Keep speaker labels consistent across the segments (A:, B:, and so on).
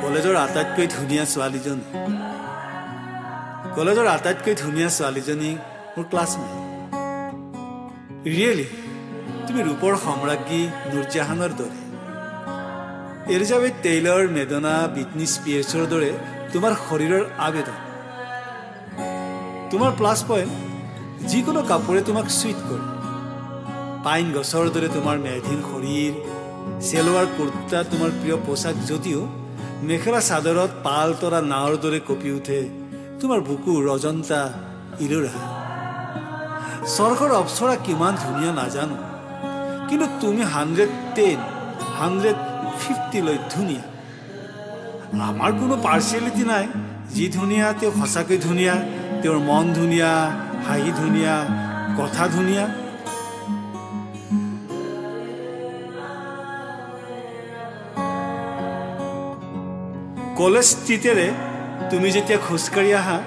A: কলেজৰ আটাইতকৈ ধুনীয়া ছোৱালীজনী, কলেজৰ আটাইতকৈ ধুনীয়া ছোৱালীজনী মোৰ ক্লাছমেট। ৰিয়েলি তুমি ৰূপৰ সম্ৰাজ্ঞী নুৰজাহানৰ দৰে, এলিজাবেথ টেইলৰ, মেডনা, বিটনি স্পিয়াৰ্ছৰ দৰে তোমাৰ শৰীৰৰ আবেদন। তোমাৰ প্লাছ পইণ্ট, যিকোনো কাপোৰে তোমাক চুইট কৰে। পাইন গছৰ দৰে তোমাৰ মেধিন শৰীৰ, চেলোৱাৰ কুৰ্তা তোমাৰ প্ৰিয় পোছাক যদিও মেখেলা চাদৰত পাল তৰা নাৱৰ দৰে কঁপি উঠে তোমাৰ বুকুৰ অজন্তা ইলোৰা। স্বৰ্গৰ অপ্সৰা কিমান ধুনীয়া নাজানো, কিন্তু তুমি 110, 150লৈ ধুনীয়া। আমাৰ কোনো পাৰ্চিয়েলিটি নাই, যি ধুনীয়া তেওঁ সঁচাকৈ ধুনীয়া, তেওঁৰ মন ধুনীয়া, হাঁহি ধুনীয়া, কথা ধুনীয়া। কলেজ ষ্ট্ৰীটেৰে তুমি যেতিয়া খোজকাঢ়ি আহা,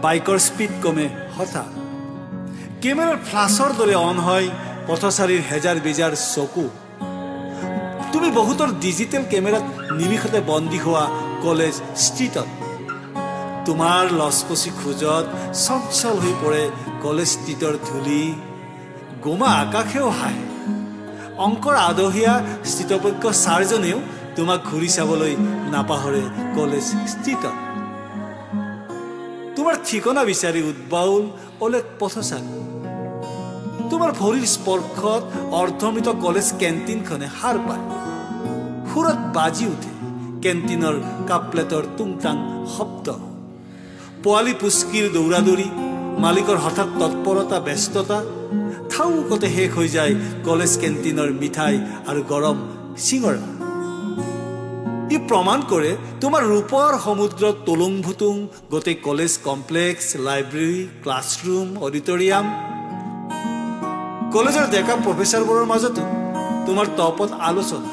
A: বাইকৰ স্পীড কমে হঠাৎ। কেমেৰাৰ ফ্লাছৰ দৰে অন হয় পথচাৰীৰ হেজাৰ বেজাৰ চকু। তুমি বহুতৰ ডিজিটেল কেমেৰাত নিমিষতে বন্দী হোৱা কলেজ ষ্ট্ৰীটত। তোমাৰ লচপচি খোজত চঞ্চল হৈ পৰে কলেজ ষ্ট্ৰীটৰ ধূলি, গোমা আকাশেও হাঁহে। অংকৰ আদহীয়া স্থিতপক্ষ ছাৰজনেও তোমাক ঘূৰি চাবলৈ নাপাহৰে কলেজ ষ্ট্ৰীটত। তোমাৰ ঠিকনা বিচাৰি উদ্বাউল অলেক পথচাৰী। তোমাৰ ভৰিৰ স্পৰ্শত অৰ্ধমৃত কলেজ কেণ্টিনখনে সাৰ পায়। সুৰত বাজি উঠে কেণ্টিনৰ কাপপ্লেটৰ টুংটাং শব্দ। পোৱালি পুচকিৰ দৌৰাদৌৰি, মালিকৰ হঠাৎ তৎপৰতা, ব্যস্ততা থাউকতে শেষ হৈ যায় কলেজ কেণ্টিনৰ মিঠাই আৰু গৰম চিঙৰা। ই প্ৰমাণ কৰে তোমাৰ ৰূপৰ সমুদ্ৰত টলুং ভুটুং গোটেই college complex, library, classroom, auditorium. কলেজৰ ডেকা প্ৰফেচাৰবোৰৰ মাজতো তোমাৰ তপত আলোচনা,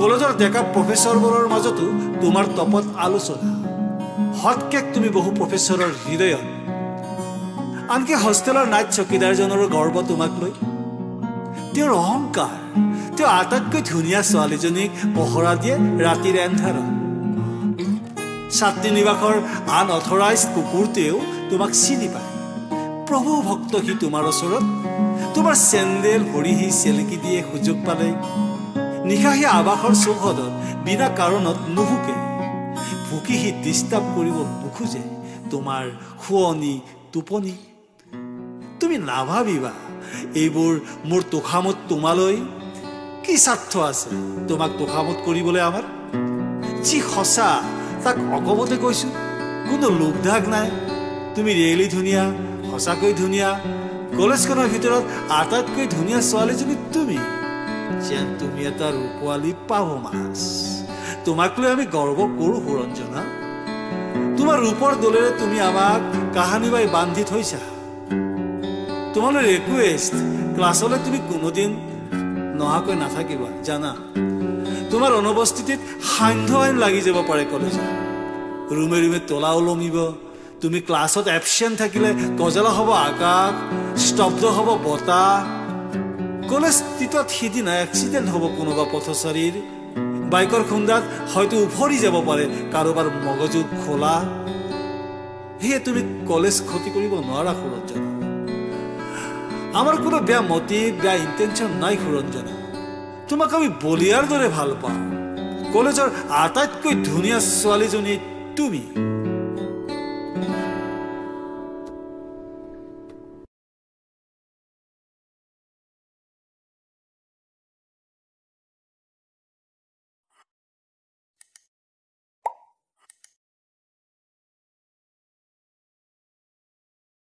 A: কলেজৰ ডেকা প্ৰফেচৰবোৰৰ মাজতো তোমাৰ তপত আলোচনা। হটকেক তুমি বহু প্ৰফেচৰৰ হৃদয়ত। আনকি হোষ্টেলৰ নাইট চকীদাৰজনৰো গৰ্ব তোমাক লৈ। তেওঁৰ অহংকাৰ, তেওঁ আটাইতকৈ ধুনীয়া ছোৱালীজনীক পহৰা দিয়ে ৰাতিৰ এন্ধাৰত। ছাত্ৰী নিবাসৰ আনঅথৰাইজ কুকুৰটোৱেও তোমাক চিনি পায়। প্ৰভু ভক্ত সি তোমাৰ ওচৰত, তোমাৰ চেণ্ডেল ভৰি সি চেলেকি দিয়ে সুযোগ পালে। নিশা সি আৱাসৰ চৌহদত বিনা কাৰণত নুভুকে, ভুকি সি ডিষ্টাৰ্ব কৰিব নোখোজে তোমাৰ শুৱনি টোপনি। তুমি নাভাবিবা এইবোৰ মোৰ তোষামোদ তোমালৈ। কি স্বাৰ্থ আছে তোমাক তোষামোদ কৰিবলৈ আমাৰ? যি সঁচা তাক অকবতে কৈছোঁ, কোনো লোকধাক নাই। তুমি ৰিয়েলি ধুনীয়া, সঁচাকৈ ধুনীয়া। কলেজখনৰ ভিতৰত আটাইতকৈ ধুনীয়া ছোৱালীজনী তুমি। যেন তুমি এটা ৰূপোৱালী পাভ মাছ। তোমাক লৈ আমি গৰ্ব কৰোঁ সুৰঞ্জনা। তোমাৰ ৰূপৰ দলেৰে তুমি আমাক কাহানিবাই বান্ধি থৈছা। তোমালৈ ৰিকুৱেষ্ট, ক্লাছলৈ তুমি কোনোদিন নহাকৈ নাথাকিবা জানা। তোমাৰ অনুপস্থিতিত সান্ধ্য আইন লাগি যাব পাৰে কলেজত। ৰুমে ৰুমে তলা ওলমিব। তুমি ক্লাছত এবচেণ্ট থাকিলে গজলা হ'ব আকাশ, স্তব্ধ হ'ব বতাহ। কলেজ ষ্ট্ৰীটত সিদিনা এক্সিডেণ্ট হ'ব কোনোবা পথচাৰীৰ। বাইকৰ খুন্দাত হয়তো উফৰি যাব পাৰে কাৰোবাৰ মগজু খোলা। সেয়ে তুমি কলেজ ক্ষতি কৰিব নোৱাৰা সুৰঞ্জনা। আমাৰ কোনো বেয়া মটিভ, বেয়া ইণ্টেনশ্যন নাই সুৰঞ্জনা। তোমাক আমি বলিয়াৰ দৰে ভাল পাওঁ। কলেজৰ আটাইতকৈ ধুনীয়া ছোৱালীজনী তুমি।